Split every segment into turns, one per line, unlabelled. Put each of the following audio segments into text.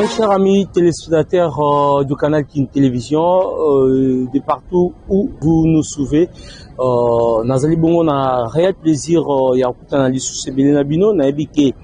Très chers amis téléspectateurs du canal Kin Télévision, de partout où vous nous suivez, nazali bongo na réel plaisir ya kokutana lisusu ebele na bino. Nayebi ke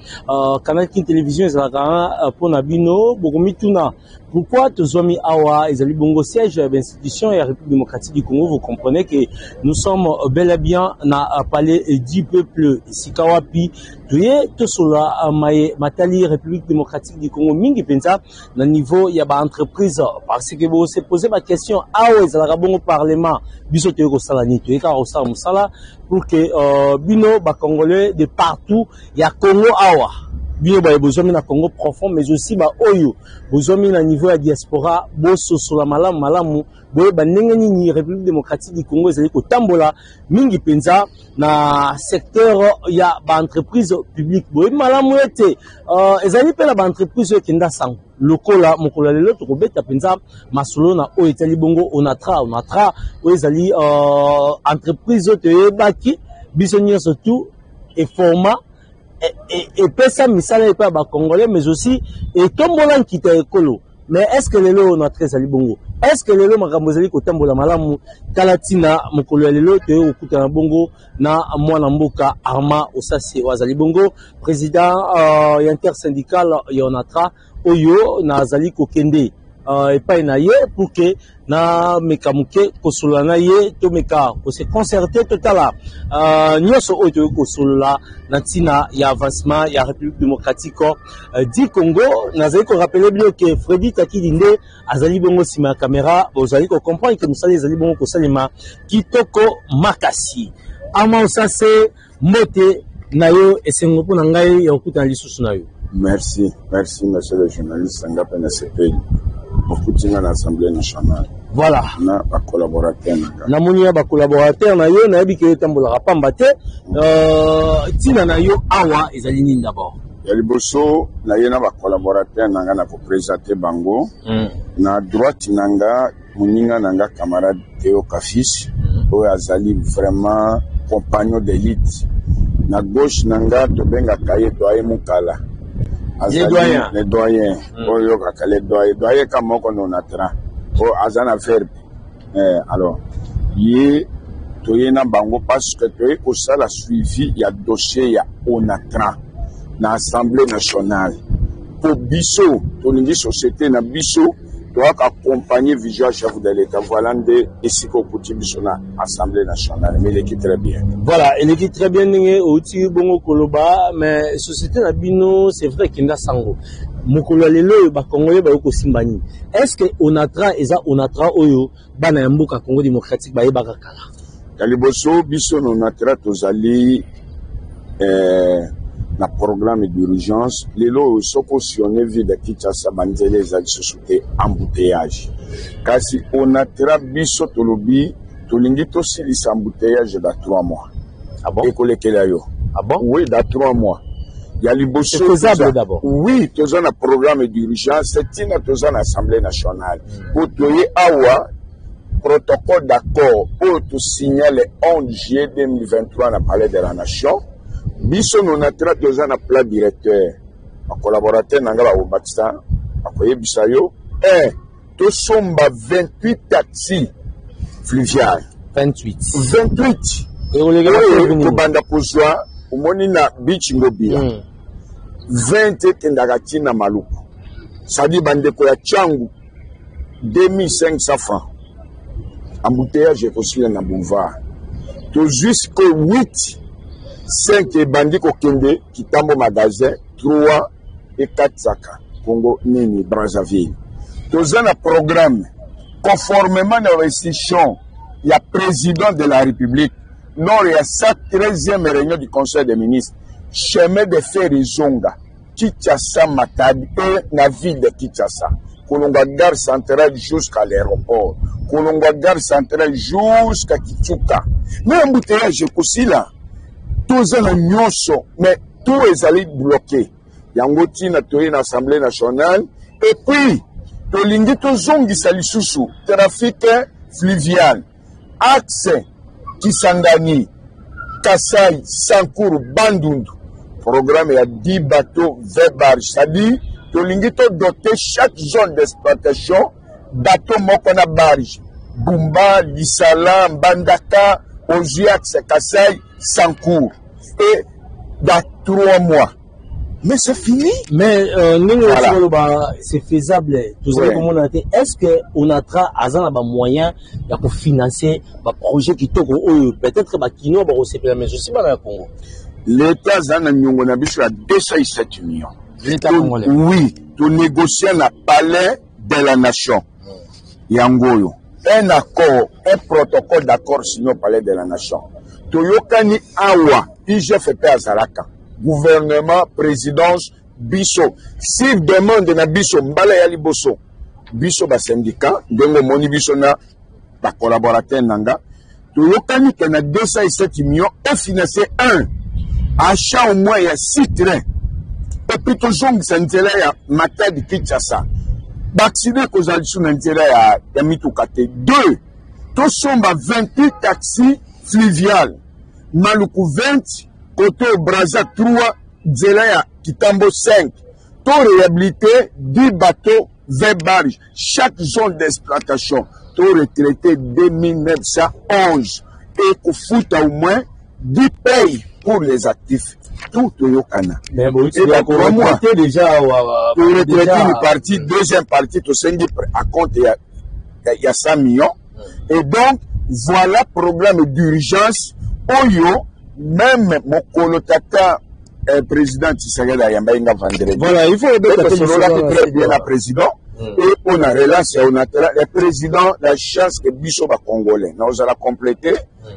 canal Kin Télévision ezalaka mpo na bino. Bokomituna pourquoi tozwami awa. Ezali bongo siège ya bainstitution ya République démocratique du Congo. Vous comprenez que nous sommes bel et bien na palais du peuple, esika wapi toye tosolola maye matali République démocratique du Congo, mingi mpenza na niveau ya baentreprise, parce que bose pose baquestion: awa ezalaka bongo parlement, biso toye kosala nini? Toye kaka kosala mosala pour que bino bacongolais de partout ya Congo awa, bino baye bozwami na Congo profond, mais aussi baoyo bozwami na niveau ya diaspora, bososola malamu malamu, boyeba ndenge nini République démocratique du Congo ezali kotambola, mingi mpenza na secteur ya baentreprise publique. Boyebi malamu ete ezali mpe na baentreprise oyo ekenda sango. Lokola mokolo ya lelo tokobeta mpenza masolo na oyo etali bongo Onatra. Onatra oyo ezali entreprise oyo toyebaki biso nyonso tu eforma, epesa misala epai ya bacongolais, mais aussi etombola nkita ya ekolo. Mais est ce que lelo Onatra ezali bongo? Est ce que lelo makambo ezali kotambola malamu? Tala ntina mokolo ya lelo toyei kokutana bongo na mwana mboka Armand Osase, oyo azali bongo président ya intersyndical ya Onatra, oyo nazali kokende epai na ye pour que nameka moke kosolola na ye, tomeka kose concerter, totala nyonso oyo toyei kosolola na ntina ya avancement ya République démocratique du Congo. Nazali korappeler bino ke Fredi Takidi nde azali bongo nsima ya caméra. Bozali kocomprendre ke mosala ezali bongo kosalema kitoko makasi. Armand Osase, mbote na yo, esengo mpo na ngai ya kokutana lisusu na yo.
Merci, merci, monsieur le journaliste. Nga mpe nasepeli okuti nga na Assemblée nationale.
Voilà.
Na bacollaborateur na nga.
Namoni ya bacollaborateur na yo. Nayebi ke yo otambolaka pamba te. Ntina na yo awa ezali nini d'abord?
Ya liboso, naye na bacollaborateur na nga na koprésenter bango. Na droite na nga, moninga na nga, camarade Théo Kafis, oyo azali vraiment compagnon d'élite. Na gauche na nga, tobengaka ye doyen Mukala.
Le doyen.
Le doyen. Oyo oyokaka le doyen, doyen ka moko na Onatra oyo aza na verbe. Alors ye, toye na bango parce que toye kosala suivi ya dossier ya Onatra na Assemblée nationale, mpo biso tolingi société na biso toyaka accompagner vision ya chef de l'État. Voilà nde esika okuti biso na Assemblée nationale, mais eleki très bien.
Voilà, eleki très bien ndenge outi bongo koloba. Mais société na bino, c'est vrai, ekenda sango. Mokolo ya lelo oyo bacongolais bayoki kosimba nini? Est ce que Onatra eza Onatra oyo bana ya mboka Congo démocratique bayebaka kala?
Ya liboso, biso na Onatra tozali na programme d'urgence. Lelo oyo, soki osillonner ville ya Kinshasa, banzela eza lisusu te, embouteillage. Kasi Onatra, biso tolobi tolingi tosilisa embouteillage dans 3 mois.
Ah bon?
Ekolekela yo.
Ah bon?
Oui, dans 3 mois. Ya liboso,
C'est faisable d'abord?
Oui, toza na programme d'urgence. Ntina toza na Assemblée nationale, po toye awa, protocole d'accord oyo tosigna le 11 juillet 2023 na Palais de la Nation. Biso na Onatra toza na plan directeur. Bacollaborateur na nga bakobatisa, bakoyebisa yo. 1, tosomba 28 taxi fluvial.
28?
28.
Ekolekela.
Oyo kobanda kozwa, omoni na beach Ngobila, 20 ekendaka ntina Maluku, c'est-à-dire bandeko ya Tshangu, 2500 francs, embouteillage ekosila na boulevard. Tozwi sikoyo 8, 5 ebandi kokende Kitambo magasin, 3 ekatisaka Congo nini, Brazzaville. Toza na programme conformément na restriction ya président de la République lors ya sa 13e réunion du Conseil des ministres: chemin de fer ezonga Kinshasa Matadi e na ville de Kinshasa, kolongwa gare centrale jusqu'à l'aéroport, kolongwa gare centrale jusqu'à Kitsuka. Mais embouteillage ekosila. Toza na nyonso, mais tout ezali bloqué. Yango ntina toye na Assemblée nationale. Et puis tolingi tozongisa lisusu trafic fluvial, axe Kisangani, Kasai, Sankuru, Bandundu, programme ya 10 bateau, 20 barge, c'est-à-dire Tolingi todote chaque zone d'exploitation bateau moko na barge. Bumba, Lisala, Mbandaka, Oziax, Kasai, Sancourt. Et dans 3 mois. Mais c'est fini.
Mais ndenge voilà. Oloba c'est faisable, tozali komona te. Est ce que Onatra aza na bamoyen ya kofinancer baprojet kitoko oyo peut-être bakinois bakosepela, mais aussi bana ya Congo?
L'État aza na niongo na biso ya 207 millions.
L'État congolais?
Oui, tonégocie na Palais de la Nation. Yango oyo un accord, un protocole d'accord signé au Palais de la Nation. Toyokani awa, IGF mpe azalaka, gouvernement, présidence, biso, sur demande na biso. Mbala ya liboso, biso basyndicat, ndenge omoni biso na bacollaborateur na nga, toyokani ke na 207 millions efinance un achat au moins ya 6 trains et puis tozongisa nzela ya Matadi Kinshasa, baaccident ekozala lisusu na nzela ya mituka te. 2, tosomba 28 taxi fluvial, Maluku 20, kote Braza 3, nzela ya Kitambo 5, to réhabiliter 10 bateaux, 20 barges chaque zone d'exploitation, to retraité 2911 et kofuta au moins 10 payes pour les actifs. Tout toyokana.
Mais bon, et dans 3 mois déjà
to retraité une partie, deuxième partie tosengi à compte ya 100 millions. Et donc voilà, programme d'urgence oyo même mokolo tata président Tshisekedi ayambaki nga vendredi.
Voilà, il faut
tosololaki très bien na président et mpona relance ya Onatra. Le président, la chance ke biso bacongolais na ozala complété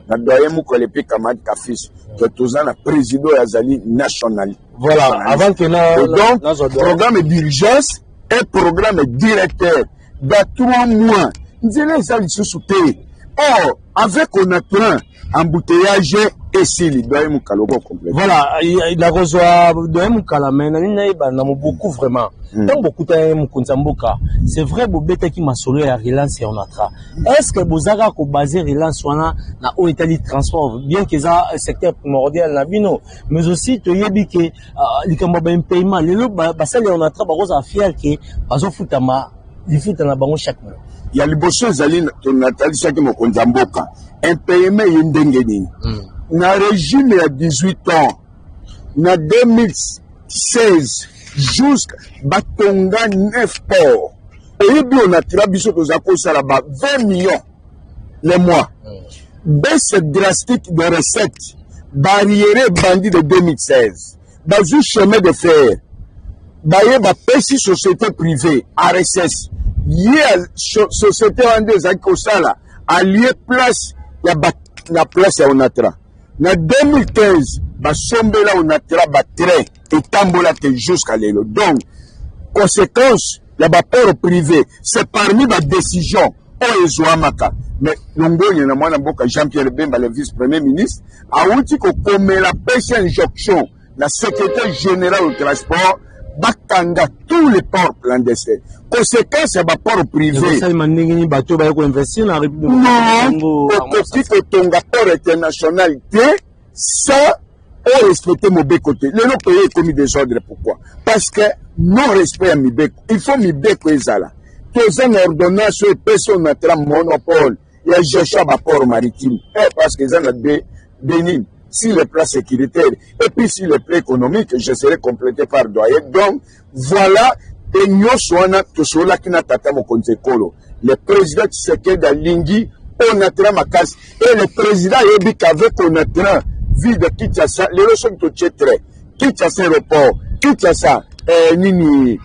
na doyen Mokolo epe camarade Kafis, ke toza na président oyo azali national.
Voilà, avant que na
Et donc programme d'urgence et programme directeur, dans 3 mois nzela eza lisusu te. Or avec Onatra, embouteillage esili. Doyen Mokala, oko complété.
Voilà, nakozwa doyen Mokala, mais nani nayeba na mobuku vraiment. Ntango bokutani mokonzi ya mboka, c'est vrai, bobetaki masolo ya relance ya Onatra. Est ce que bozaka kobase relance wana na oyo etali transport, bien que eza secteur primordial na bino, mais aussi toyebi ke likambo ya baimpayement lelo, basali ya Onatra bakozala fier ke bazofutama lifuta na bango chaque mois?
Ya liboso ezali, natalisaki mokonzi ya mboka impayement ye ndenge nini na régime ya 18 ans, na 2016 jusqu batonga 9 port. Oyebi, Onatra, biso toza kosala ba 20 millions le mois. Baisse drastique de recettes, barrière ebandi de 2016. Bazwi chemin de fer, baye bapesi société privée RSS. Ye société wana nde ezalaki kosala alie place ya na place ya Onatra. Na 2015 basombela Onatra batrain, etambola te jusqu'à lelo. Donc conséquence ya baport privé, c'est parmi badécision oyo ezwamaka. Mais longonya na mwana mboka Jean Pierre Bemba, le vice premier ministre, awuti kokomela, pesi injonction na secrétaire général au transport, bakanga tous les ports clandestins, conséquence ya baport privé.
Esalema ndenge nini bato baye koinvestir na République?
Non, okoki kotonga port international te sans orespecte mobeko te. Lelo pays ekomi désordre, pourquoi? Parce que non respect ya mibeko. Il faut mibeko ezala. Toza na ordonnance oyo epesi Onatra monopole ya gestion ya baport maritime, parce que eza na de nini, sur le plan sécuritaire et puis sur le plan économique. Je serai complété par doyen. Donc voilà, e nyonso wana tosololaki na tata mokonzi ekolo, le président Tshisekedi. Alingi Onatra makasi et le président ayebi qu'avec Onatra, ville de Kinshasa lelo, soki totie train Kinshasa aéroport, Kinshasa nini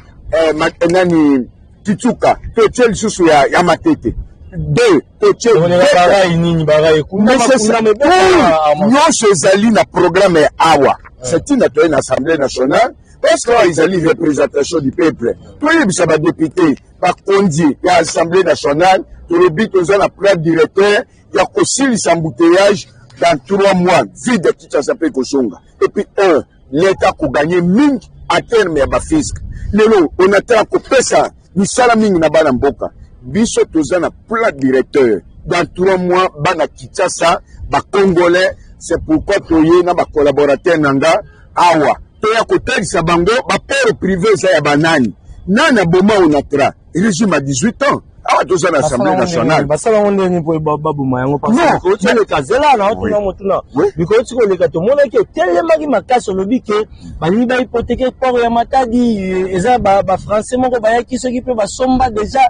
nani, Kituka, totie lisusu ya Matete deux, totie
nini,
nyonso ezali na programme ya awa. C'est ntina toye na Assemblée nationale, parce que awa ezali représentation du peuple. Toyebisa badéputé, bakonzi ya Assemblée nationale, tolobi toza na plan directeur ya kosilisa embouteillage dans 3 mois. Ville de Kinshasa mpe kozonga. Et puis un, l'État koganye mingi en terme ya bafisc. Lelo Onatra kopesa misala mingi na bana mboka. Biso toza na plan directeur, dans 3 mois bana Kinshasa, bacongolais. C'est pourquoi toye na bacollaborateur na nga awa. Toya kotalisa bango baport privé eza ya banani. Nani aboma Onatra? Régime ya 18 ans. Awa toza na Assemblée nationale.
Basala yango ndenge mpo baboma yango? Parce que zela na otuna motuna, mikolo ti koleka tomonaki otelemaki makasi, olobi ke balingi bahypothéquer port ya Matadi. Eza bafrançais moko bayaki, soki mpe basomba déjà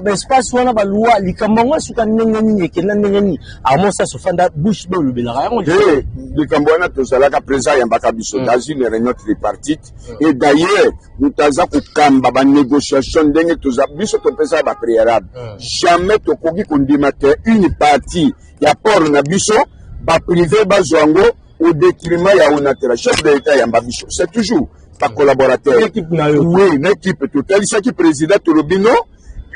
baespace wana, baluwa likambo yango. Esuka ndenge nini? Ekenda ndenge nini? Amosa sofanda bouche be, olobelaka yango.
Te, likambo wana tozalaka présent, ayambaka biso dans une réunion tripartite. Et d'ailleurs, moto aza kokamba banégociation, ndenge toza biso topesaka bapréalable, jamais tokoki kondima te une partie ya port na biso baprivé bazwa yango au détriment ya Onatra. Chef de l'État yamba biso, c'est toujours bacollaborateur. Oui, na équipe totalisaki président, tolobi non,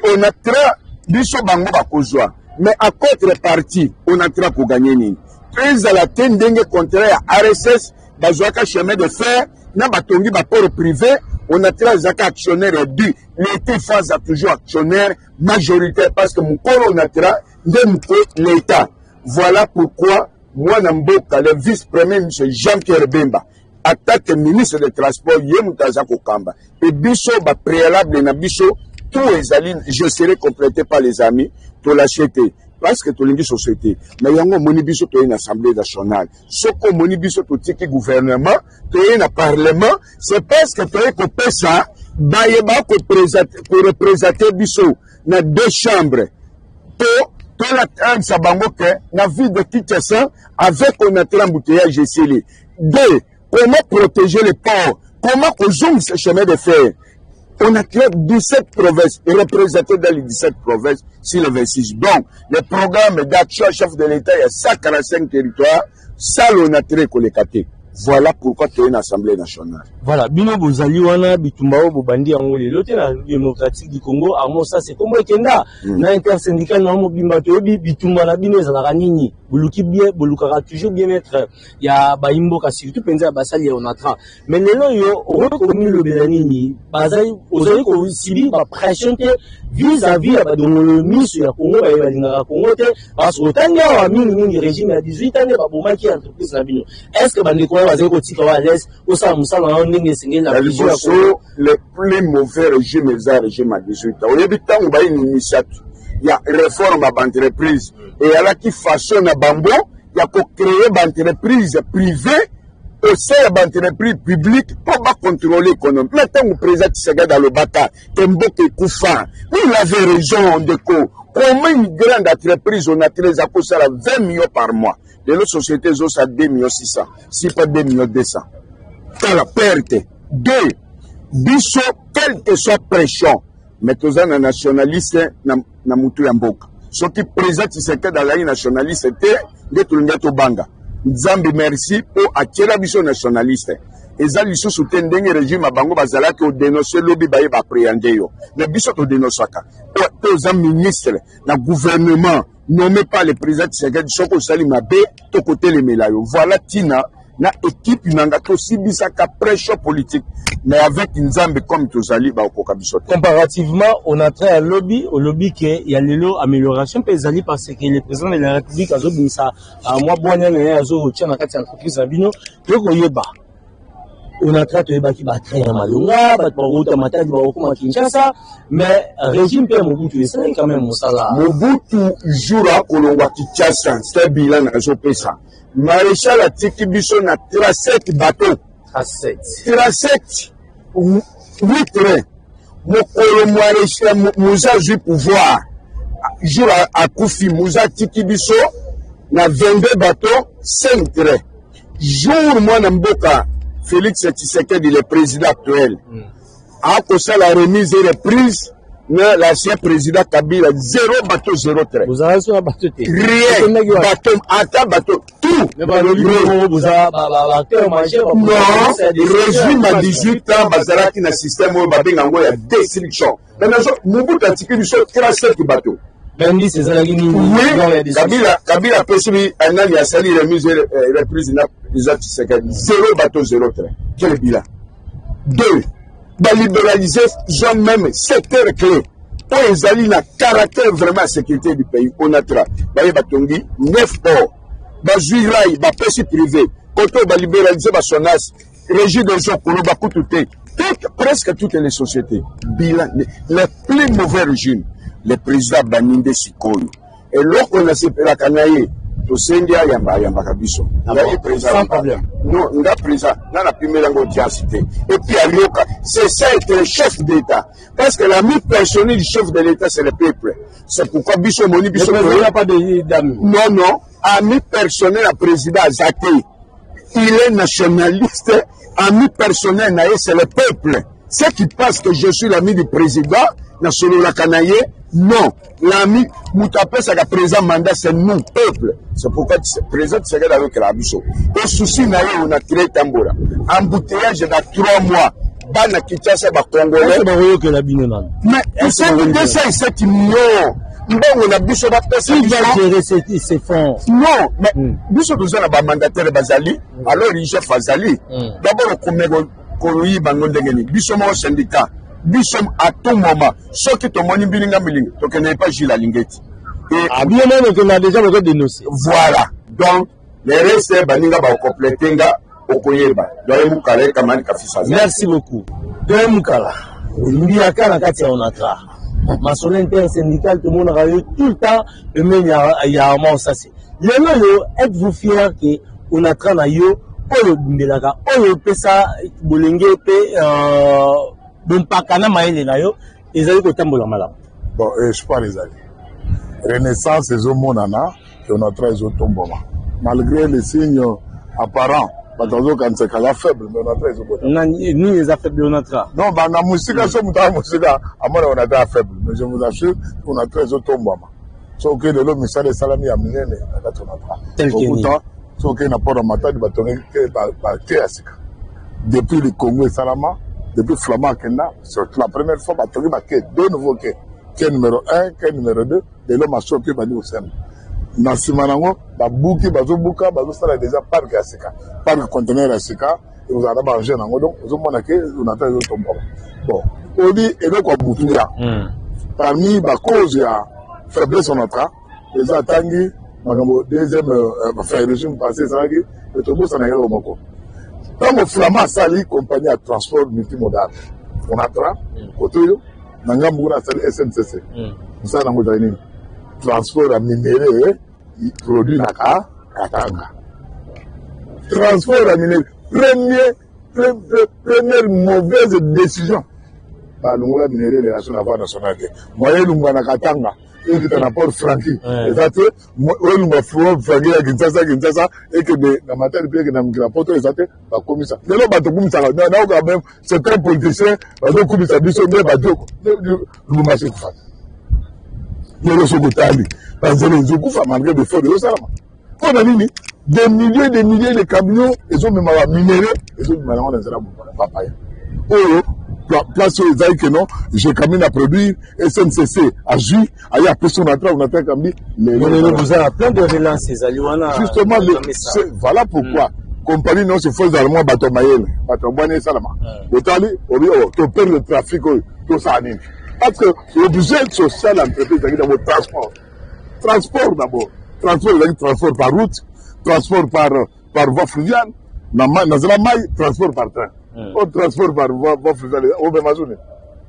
Onatra biso bango bakozwa, mais à contrepartie Onatra kogagner nini? Ezala te ndenge contrat ya RSS, bazwaka chemin de fer na batongi baport privé. Onatra azalaka actionnaire ya du l'État, face à toujours actionnaire majoritaire, parce que mokolo Onatra nde moko l'État. Voilà pourquoi mwana mboka, le vice premier ministre Jean-Pierre Bemba, attaque ministre des Transports, ye moto aza kokamba. E biso bapréalable na biso tout ezali, je serai complété par les amis. Tolâche te parce que tolingi société. Mais yango omoni biso toye na Assemblée nationale. Soki omoni biso totiki gouvernement, toye na parlement, c'est parce que toye kopesa bayeba koreprésenter biso na deux chambres, to tolatangisa bango ke na ville de Kinshasa avec Onatra, embouteillage esili. Deux, comment protéger le port, comment kozongisa chemin de fer. On a créé 17 provinces, représentées dans les 17 provinces sur les 26. Donc, le programme d'action chef de l'État, il y a 145 territoires, ça l'ONATRA koleka te. Voilà pourquoi tu es une Assemblée nationale.
Voilà, bino bozali wana, bitumba oyo bobandi yango lelo te na Démocratique du Congo. Amo ça c'est kombo ekenda na intersyndical na mobimba. Toyebi bitumba na bino ezalaka nini. Boluki bien, bolukaka toujours bien-être ya bayimboka, surtout mpenza ya basali ya Onatra. Mais lelo oyo okoki komilobela nini? Bazali, ozali kosubir bapression te vis-à-vis ya badongolo miso ya Congo, baye balingaka Congo te? Parce que otangi awa mingimingi régime ya 18 ans nde babomaki entreprise na bino. Est ce que bandeko wana bazali kotika wa à l'aise osala mosala na yo ndenge esengeli na
Ya
vision ya
liboso,
Congo?
Le plus mauvais régime eza régime ya 18 ans. Oyebi, ntango bayini misato ya réforme ya baentreprise, eyalaki façon na bango ya kocréer baentreprise privé au sein ya baentreprise publique mpo bacontrôle économie. Mais ntango président Tshisekedi alobaka ke mboka ekufa, il avait raison, ndeko. Comment une grande entreprise Onatra eza kosala 20 millions par mois, lelo société ezosala 2 millions 600, si pas 2 millions 200? Tala perte. Deux, biso, quelle que soit pression, mais toza na nationaliste na mutu ya mboka. Soki président Tshisekedi azalaki nationaliste te, nde tolingi tobanga. Nzambe merci mpo atiela biso nationaliste. Eza lisusu te ndenge régime ya bango bazalaki odénonce, lobi baye baappréhender yo. Mais biso todénonsaka te. Oza ministre na gouvernement nommé par le président Tshisekedi, soki osali mabe, tokotelemela yo. Voilà ntina na équipe na nga tosibisaka pression politique, mais avec Nzambe comme tozali, bakokoka biso te.
Comparativement Onatra ya lobi, olobi ke ya lelo amélioration mpe ezali, parce que le président de la République azobimisa mwa bwania na ye, azotia na kati ya entreprise na bino. Tokoyeba Onatra, toyebaki batrain ya malonga, bato bakouta Matadi bakokoma Kinshasa. Mais régime mpe ya Mobutu esalaki quand même mosala.
Mobutu, jour akolongwa Kinshasa, c'est bilan nazopesa. Maréchal atiki biso na 37 bateau.
37.
37, 8 train. Mokolo maréchal Mzee azwi pouvoir, jour akufi, Mzee atiki biso na 22 bateau, 5 train. Jour mwana mboka Félix Tshisekedi, le président actuel, akosala remise et reprise na l'ancien président Kabila, zéro bateau, zéro train.
Bozalaki so na bato te?
Rien, bateau, ata bateau, tout.
Mais balobi boza baacteur majeur.
Non, régime ya 18 ans bazalaki na système oyo babenga yango ya destruction. Mais nazo, Mobutu atiki biso 37 bateau.
Bendis ezalaki nini?
Oui, Kabila, Kabila apesi nani, asali remise reprise na président Tshisekedi, zéro bateau, zéro train. Quel bilan? Deux, balibéraliser zone même secteur clé oyo ezali na caractère vraiment ya sécurité du pays. Onatra baye batongi 9 port, bazwi rail, bapesi privé kote oyo balibéraliser basonas. Régie des eaux, koloba kutu te. Toutes, presque toutes les sociétés, bilan, les plus mauvais régimes, le président abandi nde sikoyo. Eloko nasepelaka na ye, tosengi ayamba, ayambaka biso.
Ah
Ngai
bon,
président,
sans problème.
Non, nga président, nga napimeli yango audience te. Et puis ayoka, c'est ça être le chef d'État. Parce que l'ami personnel du chef de l'État, c'est le peuple. C'est pourquoi biso moni
Le
biso
président n'a pas d'amis.
Non, non, ami personnel ya président aza te. Il est nationaliste, ami personnel na ye, c'est le peuple. Ce qui passe que je suis l'ami du président, nasololaka na ye, non. L'ami, moto apesaka président mandat, c'est nous, peuple. C'est pourquoi président Tshisekedi ayokela biso. Au souci na ye, on a tiré tambola. Embouteillage na 3 mois. Bana Kinshasa ba Congolais.
Est-ce bakoyokela bino nanu?
Mais tosengi 207 millions mbongo na biso bapesa
Qui va
biso.
gérer ces fonds?
Non, mais biso toza na bamandataire bazali, alors IGF azali. D'abord okomeka koyiba yango ndenge nini? Biso moko syndicat, biso à tout moment soki tomoni mbilinga mbilinga, tokende epa Gilles Alingeti. Et
Ah, bino moko bokenda déjà boko dénoncer.
Voilà, donc le reste baninga bakokomplete nga, okoyeba. Doyen Mukala ekamani kafisa.
Merci beaucoup. Doyen Mukala, mbiaka na kati ya Onatra. Masolo intersyndical tomonaka yo tout le temps pembeni ya Armand Osase. Lelo oyo, êtes-vous fier que Onatra na yo oyo obundelaka, oyo opesa bolenge mpe bompaka na mayele na yo ezali kotambola malamu?
Bon, espoir ezali. Renaissance ezomonana, Onatra ezotomboma. Malgré les signes apparents, bato bazokanisa kaza faible, mais Onatra ezobota.
Nini eza faible Onatra?
Non, ba na mosika, so moto aza mosika amona Onatra ya faible, mais je vous assure, Onatra ezotombwama. Soki lelo misala esalami ya minene na kati Onatra.
Tel que nini?
Okuta soki na port ya Matadi batongi bake ya sika. Depuis le Congo esalama, depuis Flamand akenda, c'est la première fois batongi bake deux nouveaux quais. Quai numéro 1, quai numéro 2, lelo masuwa mpe ebandi kosala. Na nsima nango babuki, bazobuka, bazosala déjà parc ya sika, parc conteneur ya sika, ekozala na baengin nango. Donc ozomona ke Onatra ezotombama. Bon, oyebi eloko ya butu ya parmi bacause ya faiblesse Onatra eza atangi makambo deuxième enfin régime passé ezalaki, tobosana eloko moko. Ntango Flamand asali compagnie ya transport multimodal Onatra, kote oyo na ngambu kuna asali SNCC, mosala nango ezali nini? Transport ya minerai produit na Katanga. Transport ya minerai, première mauvaise décision, balongola minerai relation na voie nationale te. Moyen elungwa na Katanga ekita na port Franki eza te. Oyo elungwa port Franki ya Kinshasa ekende na Matadi mpe ekende na mokili ya Poto eza te. Bakomisa lelo bato kumisaka nayoka même certains politiciens bazokumisa biso nde badioko. Lubumbashi ekufa lelo, soki otali banzela ezokufa malgré befort ezosalama. Mpo na nini? Des milliers, des milliers de camions ezomema baminerai, ezobima yango na nzela bapaya oyo place oyo ezali ke non, Gécamines na produire, SNCC azwi aye apesi Onatra, Onatra ekambi.
Lelo bozala plein de relance ezali wana.
Justement, voilà pourquoi compagnie nyonso fo ezala mwa bato ya mayele, bato ya bwani esalama. Otali obi o toperdre le trafic oyo, tosala nini? Parce que objet social entreprise ezalaki d'abord transport. Transport d'abord, transport ezalaki transport par route, transport par voie fluviale na nzela mai, transport par train. O transport par voie fluviale omema zuni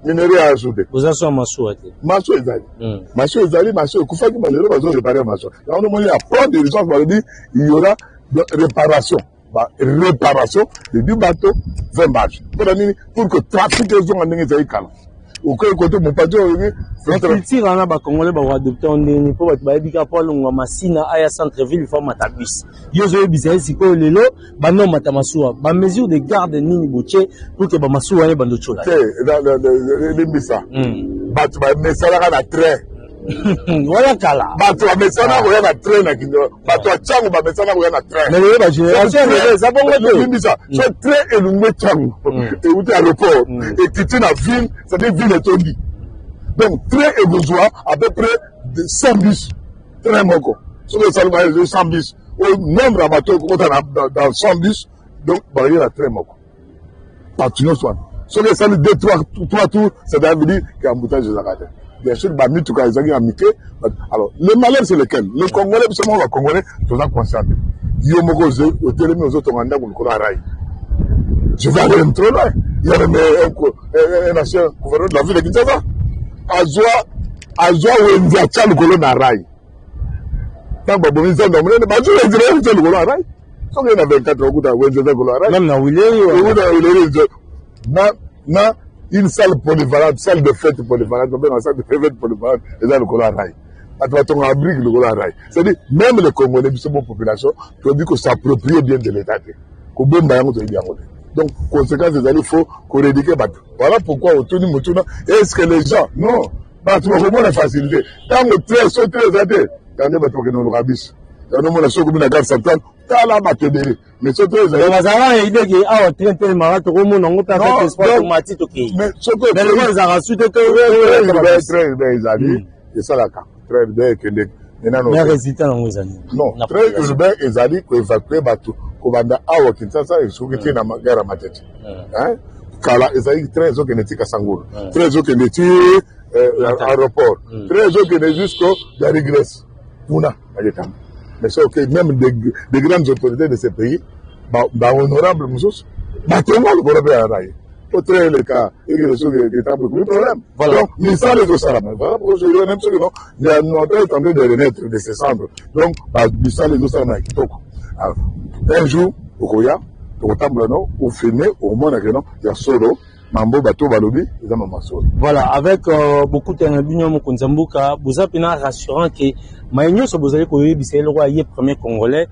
minerai ya su te.
Boza so ya masuwa te?
Masuwa ezali, masuwa ezali, masuwa ekufaki, balelo bazo réparer masuwa yango. Nomoni ya plan d'urgence, balobi il y aura de réparation, ba réparation de 10 bateaux, 20 barges. Mpona nini? Pour que trafic ezonga ndenge ezali kala. Okoki kote mopanzi oyo.
Culture wana bacongolais bakoadopte ngo ndenge nini? Mpo bato bayebi kaka mpo alongwa Masina aya centre ville fo amata bus. Yo ozoyebisa ye sikoyo lelo banda omata masuwa, bamesure de garde nini botie pour ke bamasuwa wana ebanda otyola?
Te, limbisa, bato bamesanaka na train.
Wana kala.
Bato bamesana koya na train na Kinshasa, bato ya Tshangu bamesana koya na train.
Mais lelo bagénération lelo eza bongo te.
Limbisa, so train elungwe Tshangu, euti aéroport, ekiti na ville, c'est-à-dire ville etondi. Donc train ekozwa à peu près de 100 bus. Train moko soki esalema ezwi 100 bus, oyo nombre ya bato ekokota dans 100 bus, donc baye na train moko bato nyonso wana. Soki esali 2, 3 tours, ça veut dire que embouteillage ezalaka te. Bien sûr bamituka ezalaki ya mike. Alors le malheur, c'est lequel? Le Congolais, biso moko bacongolais toza conscient te. Yo moko otelemi, ozotonga ndako likolo ya rail. Je vais aller même trop loin. Il y a même un ancien gouverneur de la ville de Kinshasa. Azwa, azwa wenze atya likolo na rail. Ntango babomi nzambe ya monene, bazwi wenze na ye kotya likolo ya rail. Soki na 24 okuta wenze eza likolo ya rail.
Même na Wileri.
Okuta Wileri. Na une salle polyvalente, salle de fête polyvalente, babenga salle de fête polyvalente, eza likolo ya rail. Bato batongaka brique likolo ya rail. C'est-à-dire, même les Congolais, biso bo population, toyebi ko s'approprier bien de l'État te. Kobomba yango toyebi yango te. Donc, conséquence ezali faut korédiquer bato. Voilà pourquoi otuni motuna, est-ce que les gens, non, bato bakomona facilité. Ntango très so très eza te, yango bato bakende koluka biso. Yango omona soki okomi na gare centrale, tala bato ebele. Mais soki
ezali bazalaka na idée ke awa train telemaka tokomona yango mpe avec espoir tomati tokei.
Mais soki
ezalaka su te,
train urbain ezali, esalaka train urbain ekende.
Mais résultat nango ezali?
Non, train urbain ezali koévacue bato kobanda awa Kinshasa soki ti na gare ya Matete. Kala ezali train ezokende ti Kasangulu, train ezokende ti aéroport, train ezokende jusqu'au Gare Grèce kuna naketamba. Mais c'est ok, même des grandes autorités de ce pays, bahonorable mosusu batonga likolo mpe ya rail po train eleka, ekende soki etambo ekomi problème. Donc misala ezosalama. Voilà pourquoi je dirais même soki non, notre est en train de renaître de ses cendres. Donc misala ezosalama ya kitoko. Un jour okoya, tokotambola no ofilme, okomona ke non, ya solo mambo bato balobi eza mama solo.
Voilà, avec beaucoup na bino mokonzi ya mboka, boza mpena rassurant ke maye nyonso bozali koyebisa ye lokola ye premier Congolais,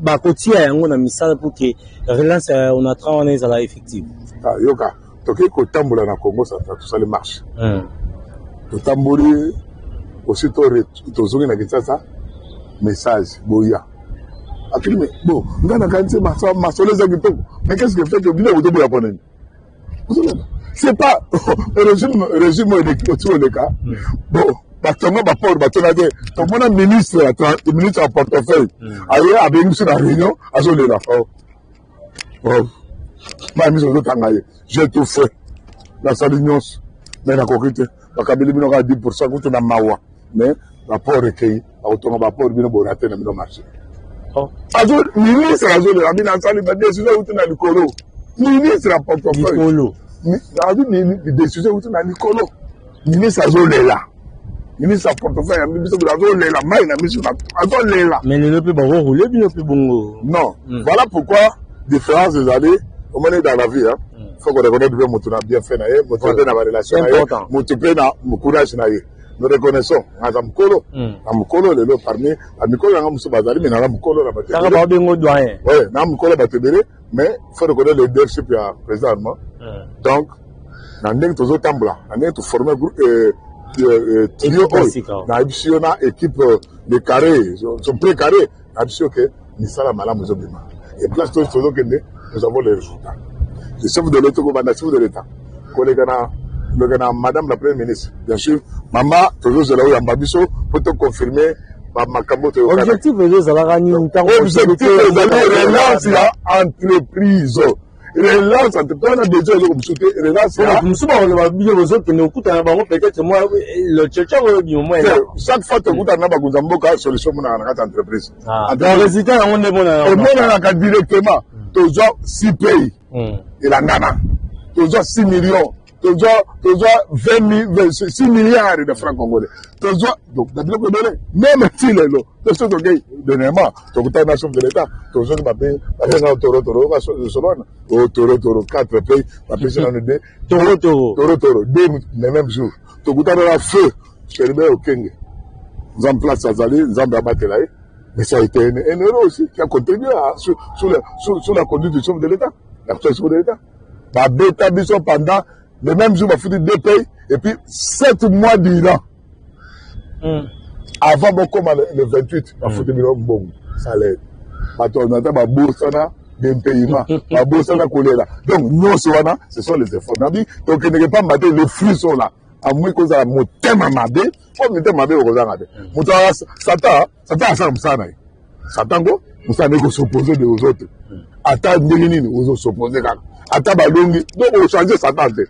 bakotia yango na misala pour ke relance ya Onatra wana ezala effective?
Ah, yoka, tokoki kotambola na Congo Central, tosali marche, totamboli aussi, tozongi na Kinshasa, message boya atuli. Mais bon, ngai nakanisi masolo eza kitoko, mais qu'est ce que fait que bino botoboya mpo nini? C'est pas régime oyo eleki, oti oleka. Bon, batonga baport, batonga te. Tomona ministre ya portefeuille aye, abengi biso na réunion, azolela ma miso, ozotanga ye: "J'ai tout fait, nasali nyonso, mais nakoki te. Bakabeli bino kaka 10 % kutu na mawa, mais baport ekei, bakotonga baport, bino borate na bino marché." Azo ministre azolela: "Bino asali badécision euti na likolo." Ministre ya portefeuille azwi décision euti na likolo. Ministre azolela, ministre ya portefeuille ya biso azolela, mai na miso, azolela.
Mais lelo mpe bakorouler bino mpe bongo?
Non, voilà pourquoi différence ezali. Omoni, dans la vie, hein, faut qu'on reconnaître mpe moto na bien fait na ye, moto mpe na barelation na ye, moto mpe na courage na ye. Nous reconnaissons, naza mokolo na mokolo lelo parmi bamikolo nanga mosusu bazali, mais naza mokolo na bato.
Kaka babengo doyen.
Ouais, na mokolo bato ebele, mais faut reconnaître le leadership ya président Armand. Donc na ndenge tozotambola, na ndenge toforme trio oyo nayebi yo na équipe de carré, son pré carré, nayebi yo ke misala malamu ezobima. Et place tozokende, nous avons les résultats. Le chef de l'État, kobanda chef de l'État, koleka na koleka na madame la première ministre, bien sûr mama, tozozela oyo yamba biso mpo toconfirme bamakambo.
Objectif ezozalaka nini ntango?
Objectif ezali relance ya entreprise, relance entreprise wana déjà eloko mosusu te, relance.
Mosusu bakoloba bino bozokende kokutana bango, peut-être mwa lochocho oyo bimo mwa.
Chaque fois tokutana na bakonzi ya mboka, solution emonaka na kati ya entreprise.
Résultat yango nde
monana. Emonanaka directement. Tozwa 6 pays elandana, tozwa 6 millions, tozwa 6 milliards de francs congolais, tozwa. Donc na biloko ebele, même ti lelo toso tokei dernièrement, tokutani na chef de l'État, tozwaki babenga toro toro, oyoka solo wana o toro toro, quatre pays bapesi nano de
toro toro.
Toro toro deux, le même jour tokutana na feu Chérubin Okenge. Nzambe place azali, Nzambe abatela ye. Mais ça a été un héros aussi qui a contribué sous la conduite du chef de l'État, l'actuel chef de l'État. Babeta biso pendant le même jour, bafuti deux pays et puis 7 mois durant avant bokoma le 28, bafuti bino mbongo salaire. Bato nata babosana d'impayement, babosana kolela. Donc nyonso wana, ce sont les efforts nabi tokendeke pamba te. Les fruits sont là. Amoi kozala motema mabe, po mitema mabe okozanga te. Moto Satan, Satan asala mosala na ye. Satan ngo mosala na ye kos'opposer de aux autres, ata ndenge nini ozos'opposer kaka, ata balongi. Donc ochange Satan te,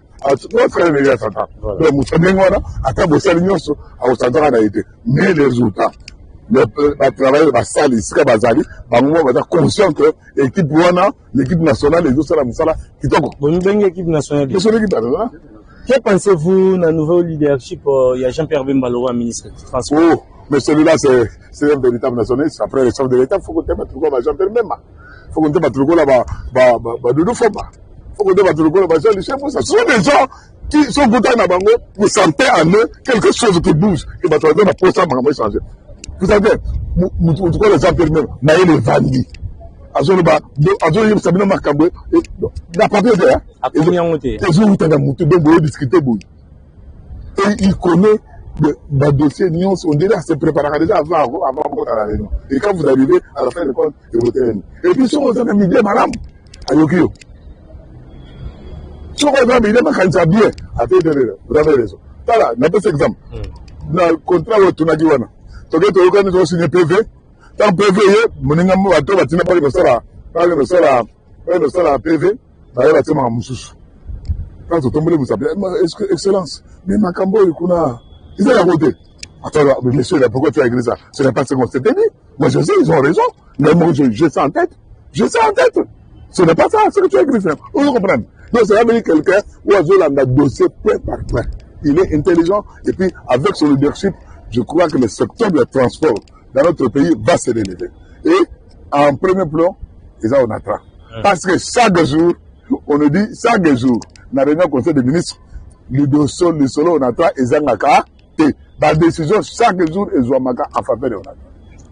osaleleli ya Satan. Donc moto ndenge wana, ata bosali nyonso, akochangeaka na ye te. Mais les résultats Batravailleur basali esika bazali, bango moko baza conscient que équipe wana, l'équipe nationale ezosala mosala kitoko.
Bomibenge équipe nationale?
Biso l'équipe nationale.
Que pensez-vous na nouveau leadership ya Jean-Pierre Bemba Leroy, ministre du Transport?
Oh, mais celui-là, c'est un véritable nationaliste. Après le chef de l'État, il faut qu'on te Jean-Pierre Bemba. Il faut qu'on te ba ba ba Doudou Fomba. Il faut qu'on te ba Jean-Lucien Moussa. Ce sont des gens qui sont contents na bango, vous sentez en eux quelque chose qui bouge, que bato baza na posa makambo echange. Vous savez, mutu kola Jean-Pierre Bemba, mayele evandi. Azoloba, azoyebisa bino makambo na papier te.
Akomi yango te.
Ezowuta na mutu, donc boye discuter boye. Et il connaît badossier nyonso, on dirait se préparaka déjà avant kota na réunion. Et quand vous arrivez à la fin de compte, ekotelemi. Et puis soki oza na midie malamu, ayoki yo. Soki oza na midie makanisa bien, atelele, vous avez raison. Tala, napesa exemple. Na contrat oyo tunaki wana, toke toyokani, tosigne PV. Ntango PV ye, moninga bato batina bakende kosala PV, baye batie makambo mosusu. Quand totomboli mosapi, "Excellence, mais makambo oyo kuna eza yango te." "Attends, monsieur là, pourquoi tu as écrit ça? Ce n'est pas ce qu'on s'était dit." "Moi, je sais, ils ont raison, mais moi, j'ai ça en tête, j'ai ça en tête. Ce n'est pas ça ce que tu as écrit." Vous comprenez? Donc ça veut dire quelqu'un où azolanda dossier point par point. Il est intelligent et puis avec son leadership, je crois que le secteur du transport dans notre pays va se relever. Et en premier plan, eza Onatra, parce que chaque jour, on nous dit, chaque jour na réunion conseil des ministres, lidoso lisolo Onatra ezangaka te. Badécision chaque jour ezwamaka en faveur de Onatra.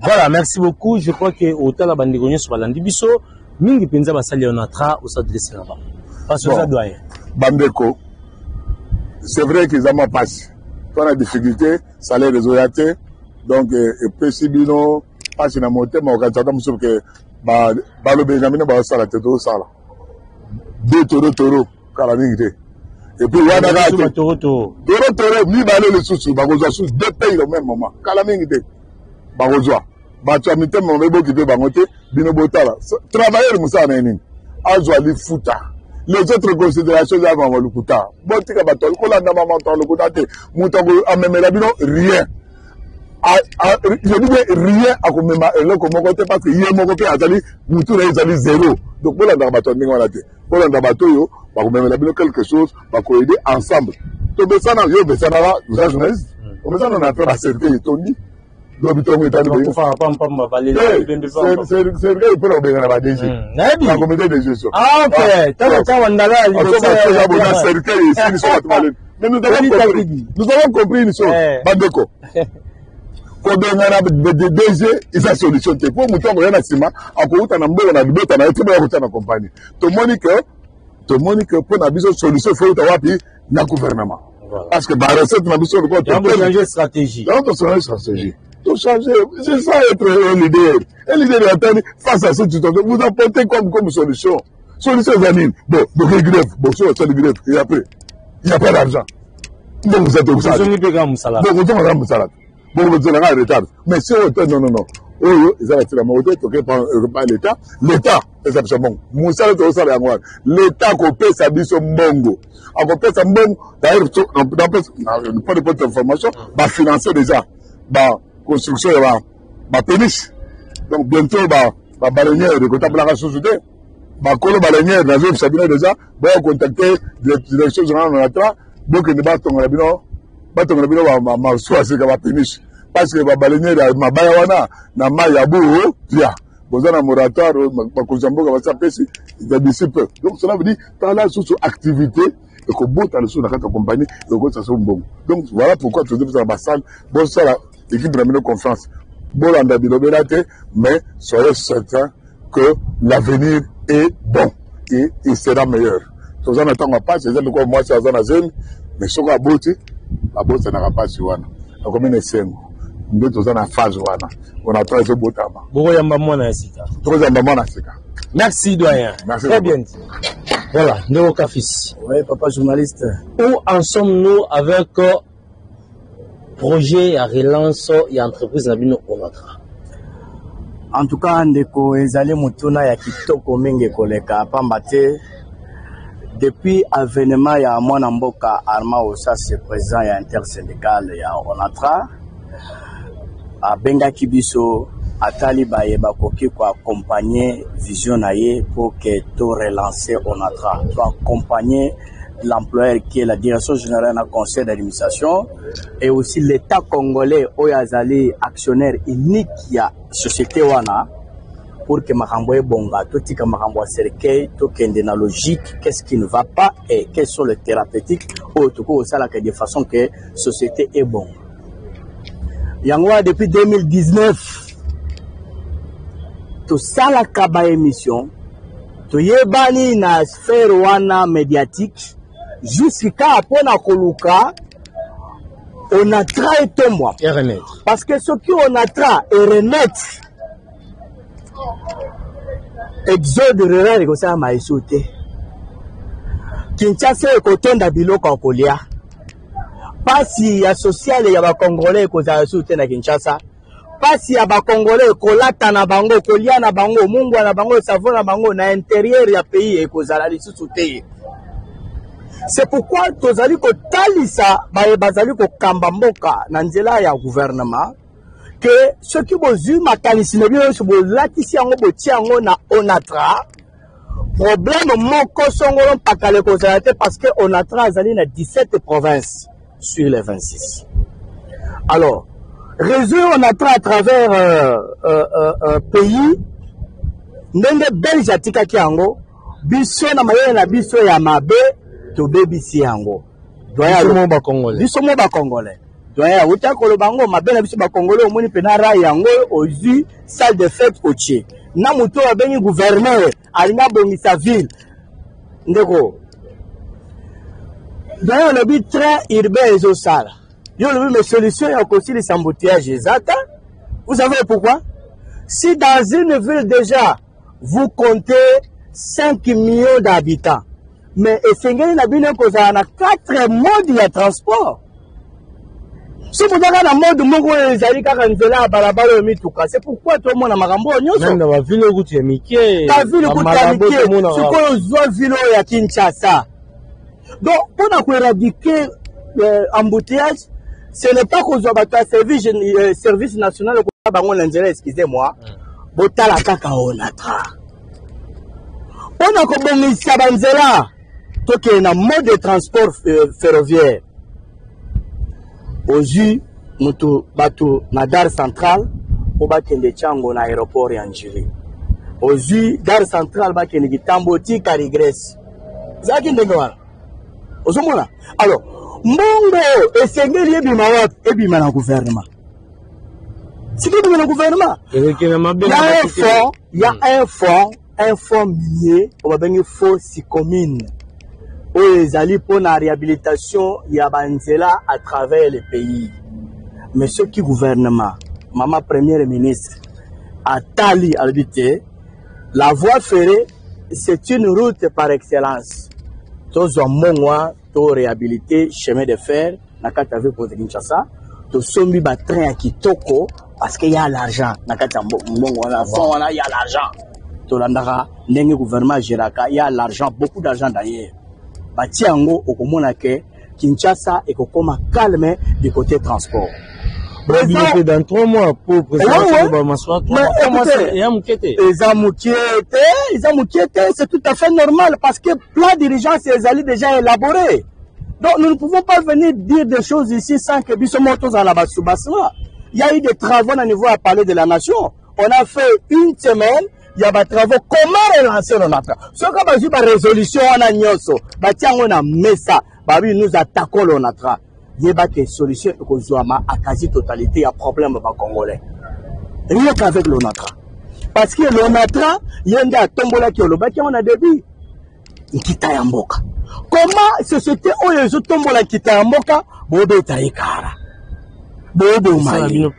Voilà, merci beaucoup. Je crois que otala bandeko nyonso balandi biso, mingi mpenza basali ya Onatra, os'adresse na bango parce que oza doyen.
Bandeko, c'est vrai que eza mwa mpasi to na difficulté, salaire ezoya te. Donc epesi bino mpasi na motema, okanisa ata mosusu ke balobeli na bino bazosala te. Tozosala deux toro toro kala mingi te. Et puis wana kaka te, toro toro mibale lisusu bakozwa susu deux pays au même moment. Kala mingi te bakozwa. Bato ya mitema mabe, boki mpe bango te. Bino botala travailleur, mosala na ye nini? Azwa lifuta. Les autres considérations eza mama lokuta. Botika bato kolanda mama to lokuta te. Moto amemela bino rien, je dis bien rien, akomema eloko moko te, parce que ye moko mpe azali, mutu na ye ezali zéro. Donc bolandaka bato ya ndenge wana te. Bolanda bato oyo bakomemela bino quelque chose, bakoaider ensemble. Tobesana, yo obesanaka, oza journaliste, obesana na mpe bacercueil etondi lobi ntongo etali cercueil mpona kobengana ba DG na comité de gestion. Cercueil esili so bato baleli. Mais nous avons compris une chose, bandeko: kobengana DG eza solution te, mpo moto akoya na nsima akouta na mbongo na libota na ye te, boya kotia na compagnie. Tomoni ke mpo na biso solution efo euta wapi? Na gouvernement, parce que barecette na biso
lokola changer stratégie.
Donc tochange stratégie, tochange. C'est ça être un leader. Un leader atali face à cette situation, vous apportez comme solution. Solution eza nini? Bon, boke grève. Bon, so osali grève et après il y a pas d'argent, bon, vous êtes
ozongi mpe kaka mosala.
Bon, ozonga kaka mosala. Bon, ozolanga retard. Mais si oyo te, non, non, non, oyo eza batina moko te. Toke pa l'état, l'état pesa biso mbongo. Mosala tozosala yango wana, l'état akopesa biso mbongo, akopesa mbongo. D'ailleurs, pour de votre information, bafinance déjà baconstruction ya bapéniche. Donc bientôt babaleinière ekotambolaka susu te. Bakolo baleinière, nazoyebisa bino déjà, boya contacter direction générale na Onatra, bokende batongela bino masuwa sika, bapéniche, parce que babaleinière ya mabaya wana na mai ya bu pia boza na moratoire. Bakonzi ya mboka basi apesi d'ici peu. Donc cela veut dire, tala susu activité ekobota lisusu na kati ya compagnie, ekokotisa so mbongo. Donc voilà pourquoi tozobisaka basale, bosala équipe na bino confiance, bolanda bilobela te, mais soyez certain que l'avenir est bon et il sera meilleur. Toza na ntango ya pasi, eza lokola mwasi aza na zemi, mais soki aboti, abosanaka pasi wana, akomi na esengo. Nde toza na phase wana, Onatra ezobotama.
Bokoyamba mwana ya sika.
Tokoyamba mwana ya sika.
Merci, doyen.
Merci.
Très bien dit. Voilà, Ndeko Kafis.
Oui, papa journaliste.
Où en sommes-nous avec projet ya relance ya entreprise na bino Onatra?
En tout cas, ndeko, ezali motuna ya kitoko mingi koleka, pamba te depuis avènement ya mwana mboka Armand Osase, président ya intersyndical ya Onatra, Abengaki biso, atali baye bakoki ko accompagner vision na ye pour que to relancer Onatra, to accompagner l'employeur qui est la direction générale na conseil d'administration et aussi l'État congolais oyo azali actionnaire unique ya société wana pour que makambo ebonga, totika makambo ya cercueil, tokende na logique, qu'est-ce qui ne va pas et quels sont les thérapeutiques oyo tokoki kosalaka de façon que société ebonga. Yango wana depuis 2019 tosalaka ba émission, toyebani na sphère wana médiatique jusqu'à mpona koluka Onatra etombwa, parce que soki Onatra eremettre, exode rural ekosalama esu te. Kinshasa ekotonda biloko ya kolia, pasi ya sociale ya bacongolais ekozala su te na Kinshasa, pasi ya bacongolais kolata na bango, kolia na bango, mungwa na bango, savon na bango na intérieur ya pays ekozala lisusu te. C'est pourquoi tozali kotalisa baye bazali kokamba mboka na nzela ya gouvernement ke soki bozwi makanisi na bino nyonso, bolatisi yango, botia yango na Onatra, problème moko songolo mpakala ekozala te, parce que Onatra azali na 17 provinces sur les 26. Alors réseau Onatra à travers pays, ndenge Belge atikaki yango, biso na mayele na biso ya mabe tobebisi yango.
Biso
mo bacongolais, doyen awuti akoloba yango, mabe na biso bacongolais. Omoni mpena rai yango, ozwi salle de fête, otie na moto oyo abengi gouverneur, alingi abongisa ville. Ndeko doyen olobi train urbain ezosala, yo olobi mais solution ya kosilisa embouteillage eza te. Vous savez pourquoi? Si dans une ville déjà vous comptez 5 millions d'habitants, mais esengeli na bino kozala na 4 modes ya transport. Soki ozaka na mode moko oyo ezali kaka nzela ya balabala oyo mituka, c'est pourquoi tomona makambo oyo nyonso.
Na bavile kutu ya mike.
Bavile kutu ya mike. Sikoyo ozwa ville oyo ya Kinshasa, donc mpona koéradiquer embouteillage, ce n'est pas kozwa bato ya service national koya bango na nzela, excusez moi botala kaka Onatra. Mpona kobongisa banzela, tokende na mode de transport ferroviaire. Ozwi moto, bato na gare centrale mpo bakende Tshangu na aéroport ya Njili, ozwi gare centrale bakende Kitambo ti Carigrès, ezalaki ndenge wana. Ozomona, alors mbongo esengeli ebima wapi? Ebima na gouvernement. Sikoyo ebima na gouvernement, ya un fonds, ya un fonds minier oyo babengi fonds Sicomines, oyo ezali mpona réhabilitation ya banzela à travers le pays. Mais soki gouvernement, mama première ministre atali, alobi te la voie ferrée, c'est une route par excellence, tozwa mbongo to réhabiliter chemin de fer na kati ya ville de Kinshasa, tosombi batrain ya kitoko, parce que ya l'argent na kati ya mbongo wana, fond wana ya l'argent. Tolandaka ndenge gouvernement agéraka, ya l'argent, beaucoup d'argent d'ailleurs. Batia yango, okomona ke Kinshasa ekokoma calme du côté transport.
Dans 3 mois pour
Eza mokie te, eza mokie te, c'est tout à fait normal, parce que plan d'urgence ezali déjà élaboré. Donc nous ne pouvons pas venir dire des choses ici sans que biso moko tozala basoubassement. Il y a eu des travaux na niveau ya Palais de la Nation, on a fait une semaine ya batravaux, comment relancer l'Onatra. Soki bazwi barésolution wana nyonso, batia yango na mesa, babi nous attaquons l'Onatra, yeba ke solution ekozwama à quasi totalité ya problème bacongolais, rien qu'avec l'Onatra, parce que l'Onatra ye nde atombolaki, olobaki yango na début, nkita ya mboka. Comment société oyo ezotombola nkita ya mboka, bobeta ye kara, boboma ye?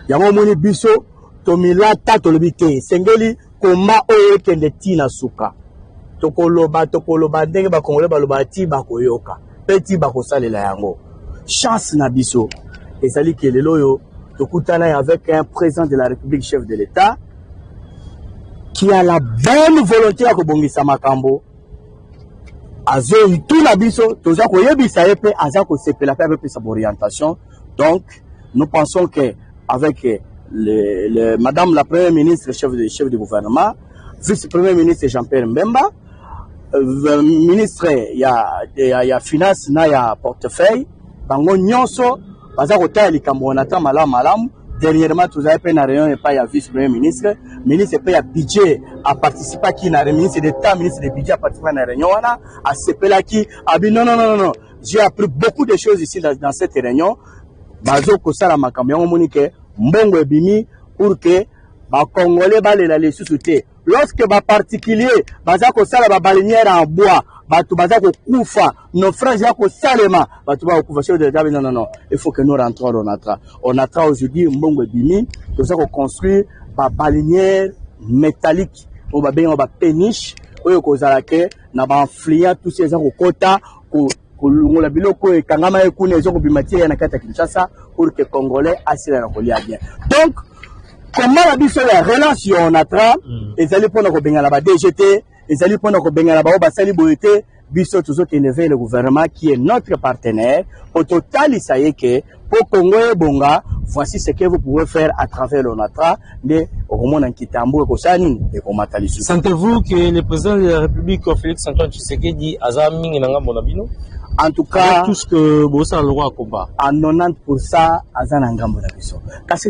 Yango omoni biso tomilata, tolobi te esengeli komba oyo ekende ntina suka. Tokoloba, tokoloba ndenge bakongole balobaka ti bakoyoka mpe ti bakosalela yango. Chance na biso ezali ke lelo oyo tokutana avec un président de la République, chef de l'État, qui a la bonne volonté ya kobongisa makambo. Azoyituna biso, toza koyebisa ye mpe aza kosepela mpe apepesa baorientation. Donc nous pensons que avec madame la première ministre, chef du gouvernement, vice-premier ministre Jean-Pierre Mbemba, ministre ya finance na ya portefeuille. Bango nyonso baza kotala likambo Onatra malamu malamu. Dernièrement, tozali mpe na réunion epai ya vice premier ministre, ministre mpe ya budget aparticipaki na, ministre d'État, ministre de budget aparticipaki na réunion wana. Asepelaki, abi: "Non, non, non, non, j'ai appris beaucoup de choses ici dans cette réunion." Bazo kosala makambo yango, omoni ke mbongo ebimi pour que Bacongolais balela lisusu te. Lorsque baparticulier baza kosala babaleinière en bois, bato baza kokufa, naufrage ya kosalema, bato bakokufa. Chef de l'État: "Non, non, non, il faut que nous rentrons Onatra." Onatra aujourd'hui, mbongo ebimi, toza koconstruire babaleinière métallique oyo babengaka bapéniche, oyo kozala ke na bainfluent tusi eza kokota kolongola biloko oyo ekangama ye kuna, eza kobima tie ya na kati ya Kinshasa, pour que Congolais asila na kolia bien. Donc koma na biso ya relance ya Onatra ezali mpona kobengana ba DG te, ezali mpona kobengana bango basali boye te. Biso tozokende vers le gouvernement qui est notre partenaire po totalisa ye ke mpo Congo ebonga, voici ce que vous pouvez faire à travers l'Onatra. Nde okomona nkitambo ekosala nini, ekomata lisusu.
Sentez-vous que le président de la République, Félix Antoine Tshisekedi, aza mingi na ngambo na bino?
En tout cas,
avec tout ce que bosala lokwa combat.
À 90%, aza na ngambo na biso. Parce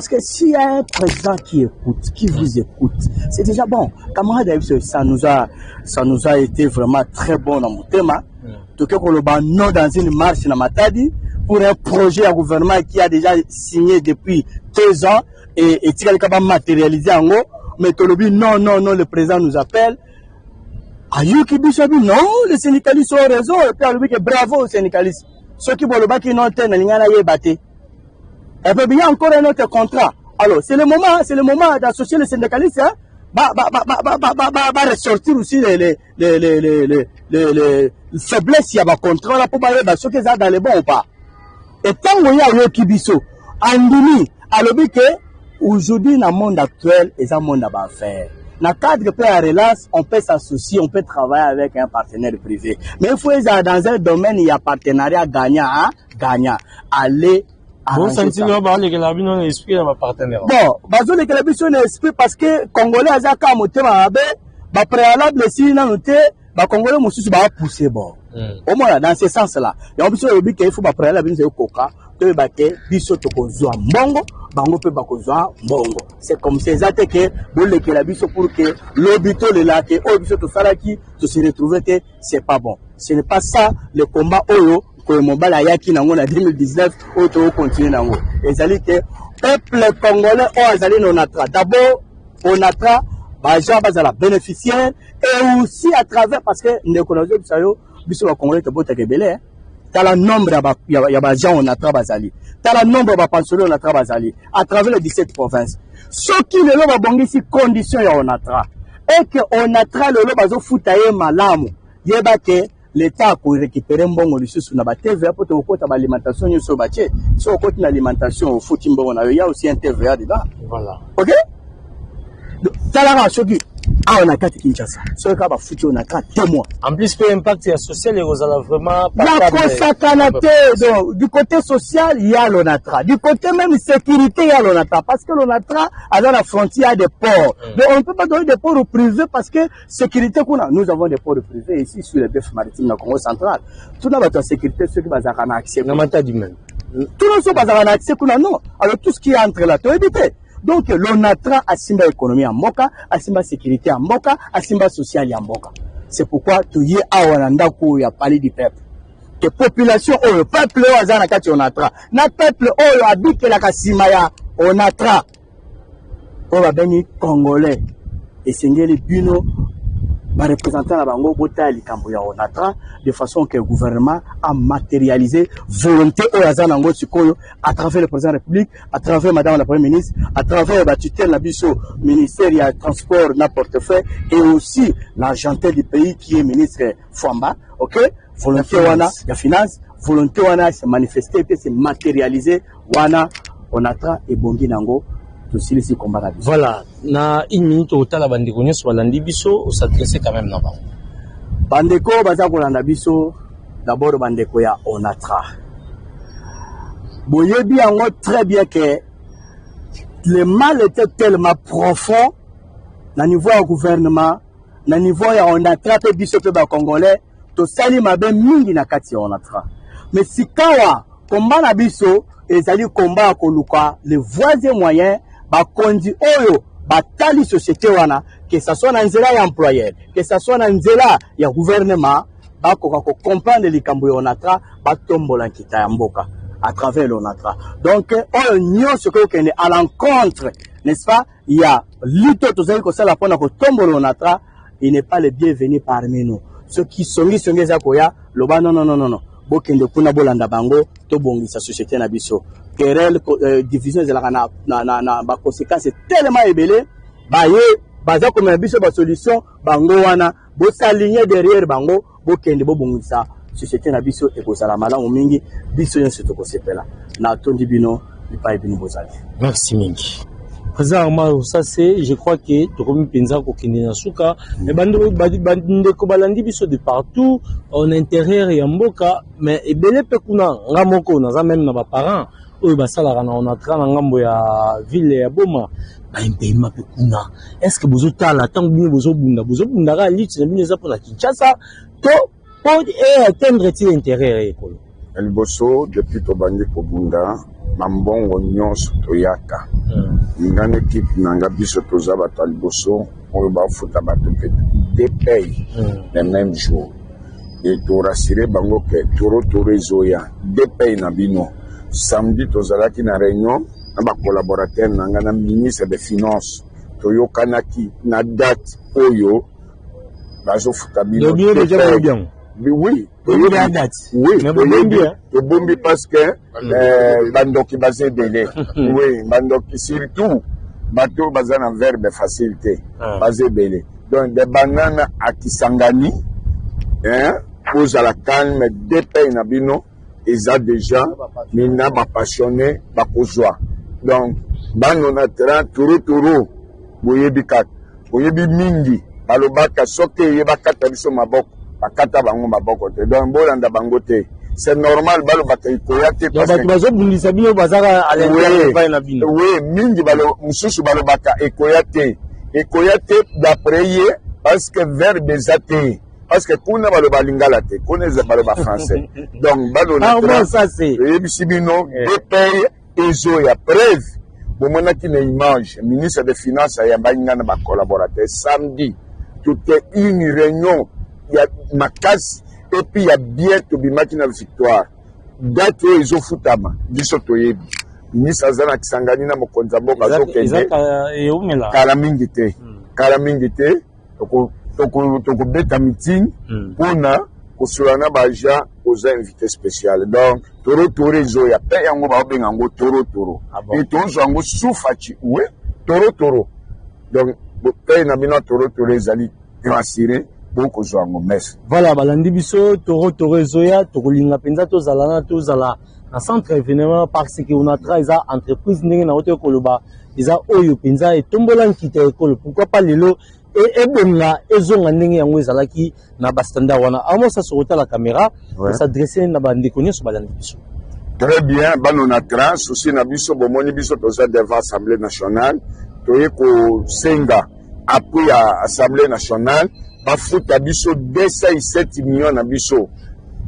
que s'il y a un président qui écoute, qui vous écoute, c'est déjà bon. Camarade, ça nous a été vraiment très bon na motema. Toke koloba non dans une marche na Matadi pour un projet à gouvernement qui a déjà signé depuis 2 ans et etikali kaka bamatérialiser yango, mais tolobi non, non, non. Le président nous appelle, ayoki biso, abi: "Non, les syndicalistes ont raison." Et puis alobi ke bravo aux syndicalistes, soki bolobaki non te, nalingai nayeba te. Et puis il y a encore un autre contrat. Alors c'est le moment d'associer les syndicalistes, hein, ba ressortir aussi les faiblesses ya bacontrat wana, mpo bayeba soki eza dans le bon ou pas. Et ntango ye ayoki biso, andimi, alobi ke aujourd'hui, na monde actuel, eza monde ya baaffaire. Na cadre mpe ya relance, on peut s'associer, on peut travailler avec un partenaire privé, mais il faut ezala dans un domaine ya partenariat gagnant, hein? Gagnant, aller.
Bosantili oyo balekela bino na esprit ya bapartenaire?
Bon, bazolekela biso na esprit parce que Congolais aza kaka motema mabe. Bapréalable esili nanu te, Bacongolais mosusu baapousse. Bon, omona, dans ce sens là yango biso oyebi ke il faut bapréalable biso ekoka, toyeba ke biso tokozwa mbongo, bango mpe bakozwa mbongo. C'est comme ça. Eza te ke bolekela biso pour ke lobi tolela ke oyo biso tosalaki, tose retrouve te. C'est pas bon, ce n'est pas ça le combat oyo koyo mobali ayaki nango na 2019. Oyo tokocontinue nango ezali ke peuple congolais oyo azali na Onatra, d'abord Onatra baagent bazala bénéficiaire et aussi à travers, parce que ndeko, nazobisa yo, biso Bacongolais tobotaka ebele. Tala nombre ya baagent Onatra bazali, tala nombre ya bapensionnaire Onatra bazali à travers les 17 provinces. Soki lelo babongisi condition ya Onatra et que Onatra lelo bazofuta ye malamu, yeba ke l'État akorécupere mbongo lisusu na baTVA, mpo tokokota baalimentation nyonso oyo batie. So okoti na alimentation, ofuti mbongo na yo, ya aussi un TVA dedans.
Voilà.
Ok, talaka soki awa na kati Kinshasa, soki kaka bafuti oyo na kati 2 mois.
En plus mpe impact ya social ekozala vraiment.
Yakosakana te. Donc du côté social, il y a l'Onatra, du côté même sécurité, il y a l'Onatra, parce que l'Onatra aza na frontière des ports. Donc on ne peut pas donner des ports au privé parce que sécurité kuna, nous avons des ports privés ici sur les befs maritimes na Congo central. Tuna bato ya sécurité soki bazalaka na accès.
Na Matadi même.
Tuna so bazalaka na accès kuna. Non, alors tout ce qui entre là, toyebi te. Donc l'Onatra asimba économie ya mboka, asimba sécurité ya mboka, asimba social ya mboka. C'est pourquoi toye awa na ndako oyo ya Palais du Peuple, ke population oyo, peuple oyo aza na kati ya Onatra na peuple oyo abikelaka nsima ya Onatra, oyo babengi Congolais, esengeli bino bareprésentant na bango botala likambo ya Onatra de façon que gouvernement a matérialisé volonté oyo aza nango sikoyo à travers le président de la République, à travers madame la première ministre, à travers batutelle na biso, ministère ya transport na portefeuille, et aussi l'argentin du pays qui est ministre Fwamba. Ok, volonté wana ya finance, volonté wana se manifester mpe se matérialiser wana, Onatra ebongi nango, tosilisi komba na biso.
Voilà, na une minute, otala bandeko nyonso balandi biso, os'adresse quand même na bango.
Bandeko baza kolanda biso, d'abord bandeko ya Onatra, boyebi yango très bien ke Le mal était tellement profond na niveau ya gouvernement, na niveau ya Onatra mpe biso mpe bacongolais tosali mabe mingi na kati ya Onatra. Mais sikawa komba na biso ezali komba ya koluka le voies et moyens, bakonzi oyo batali société wana, que ça soit na nzela ya employeur, que ça soit na nzela ya gouvernement, bakoka kocomprendre likambo ya Onatra, batombola nkita ya mboka à travers l'Onatra. Donc oyo nyonso kokende à l'encontre, n'est-ce pas, ya lutte oyo tozali kosala mpona kotombola Onatra, il n'est pas le bienvenu parmi nous. Soki songi songi eza koya, loba non non non non, bokende kuna, bolanda bango, tobongisa société na biso. Querelle, division ezalaka na baconséquence tellement ebele. Baye baza komema biso basolution, bango wana bosaligne derrière bango, bokende bobongisa société na biso, ekozala malamu mingi, biso nyonso tokosepela. Natondi bino bipai bino bozali.
Merci mingi, président Armand Osase. Je crois que tokomi mpenza kokende na suka, mais bandeko balandi biso de partout en intérieur ya mboka, mais ebele mpe kuna. Nga moko naza même na baparent oyo basalaka na Onatra na ngambo ya ville ya Boma, baimpayement mpe kuna. Est ce que bozotala ntango bino bozobunda, bozobundaka, lutte na bino eza mpona Kinshasa to mpo e atteindre ti intérieur ya ekolo?
Ya liboso, depuis tobandi kobunda, bambongo nyonso toyaka, nga na ekipe na nga, biso toza bato ya liboso oyo bafuta bato mpe de paye le même jour. E torassurer bango ke toro toro ezoya, de paye na bino. Samedi tozalaki na réunion na bacollaborateur na nga na ministre de Finance, toyokanaki na date oyo bazofuta bino. Oui.
Oui,
tobombi parce que bandoki baza ebele. Oui, bandoki, surtout bato baza na verbe facile te, baza ebele. Donc de Banana à Kisangani, bozala calme, de paye na bino eza déjà mina, bapassionné bakozwa. Donc bano na terrain, turu turu, boyebi kaka, boyebi mingi. Balobaka soki eye bakata biso maboko, bakata bango maboko te. Donc bolanda bango te, c'est normal balobaka ekoya te.
Bato bazobundisa bino bazaka à l'intérieur epai na bino.
Oui, mingi mosusu balobaka ekoya te, ekoya te d'après ye, parce que verbe eza te, parce que kuna baloba lingala te, kuna eza baloba français. Donc
balonayebisi
bino, de paye ezoya. Preuve, bomonaki na image, ministre de Finance ayambaki nga na bacollaborateur samedi. Toute une réunion ya makasi et puis ya bien, tobimaki na victoire. Date oyo ezofutama, biso toyebi. Ministre aza na Kisangani na mokonzi ya mboka, azokende kala mingi te, kala mingi te tokobeta meeting mpona kosola na baagent. Oza invité spécial. Donc toro toro ezoya mpe yango baobenga yango toro toro e tozwa yango sufaci we toro toro. Donc mpe na bino toro toro ezali rassuré, bokozwa yango. Merci.
Voilà, balandi biso, toro toro ezoya. Tokolinga mpenza tozala na tozala na centre événement, parce que Onatra eza entreprise, ndenge na otoki koloba, eza oyo mpenza etombola nkita ya ekolo. Pourquoi pas lelo ebonga ezonga ndenge yango ezalaki na bastandard wana? Amosa, sokotala caméra, os'adresse na bandeko nyonso balandi biso.
Très bien. Bano na train, souci na biso, bomoni biso toza devant Assemblée nationale, toye kosenga appui ya Assemblée nationale, bafuta biso 207 millions na biso,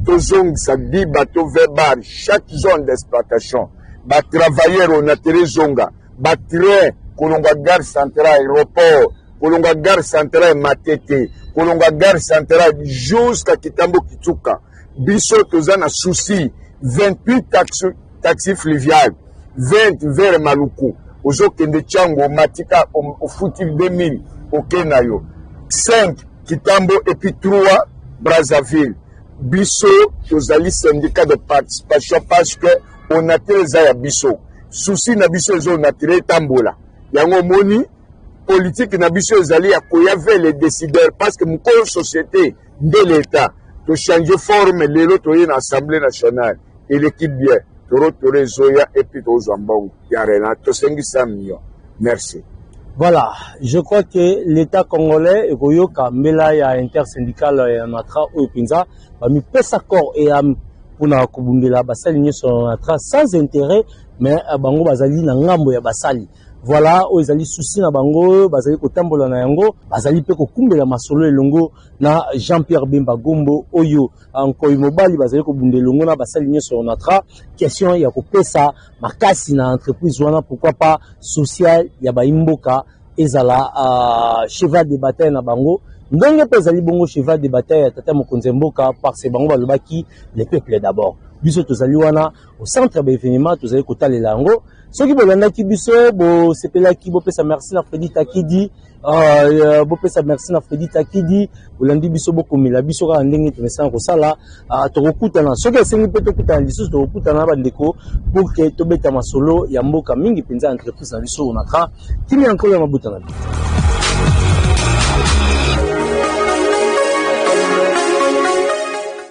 tozongisa 10 bateau 20 bar chaque zone d'exploitation, batravailleur Onatra ezonga, batrain kolongwa gare centrale aéroport, kolongwa gare centrale Matete, kolongwa gare centrale jusqu'à Kitambo Kitsuka. Biso toza na souci 28 taxi, taxi fluvial 20 vers Maluku, ozokende Tshangu, omatika, ofuti 2000, oke na yo 5 Kitambo et puis 3 Brazzaville. Biso tozali syndicat de participation parce que Onatra eza ya biso. Souci na biso eza Onatra etambola. Yango omoni politique na biso ezali ya koya vers les décideurs, parce que mokolo société nde l'État. Tochange forme, lelo toye na Assemblée nationale, eleki bien. Toro toro ezoya et puis tozwa mbongo ya rena, tosengi 100 millions. Merci.
Voilà, je crois que l'État congolais ekoyoka mbela ya intersyndical ya Onatra oyo mpenza bamipesa corps et âme mpona kobundela basali nyonso ya Onatra sans intérêt, mais bango bazali na ngambo ya basali. Voilà, oyo ezali souci na bango, bazali kotambola na yango, bazali mpe kokumbela masolo elongo na Jean-Pierre Bemba Gombo oyo nkoi mobali bazali kobunda elongo na basali nyonso ya Onatra. Question ya kopesa makasi na entreprise wana, pourquoi pas social ya baimboka ezala cheval de bataille na bango, ndenge mpe ezali bongo cheval de bataille ya tata mokonzi ya mboka, parce que bango balobaki le peuple d'abord. Biso tozali wana au centre ya baévénement, tozali kotalela yango. Soki bolandaki biso, bosepelaki, bopesa merci na Fredi Takidi, bopesa merci na Fredi Takidi. Bolandi biso, bokomela biso kaka ndenge tomesana kosala. Tokokutana soki esengi mpe tokutana lisusu, tokokutana na bandeko pour que tobeta masolo ya mboka, mingi mpenza entreprise na biso Onatra. Kimia, nkolo ya mabuta na bino.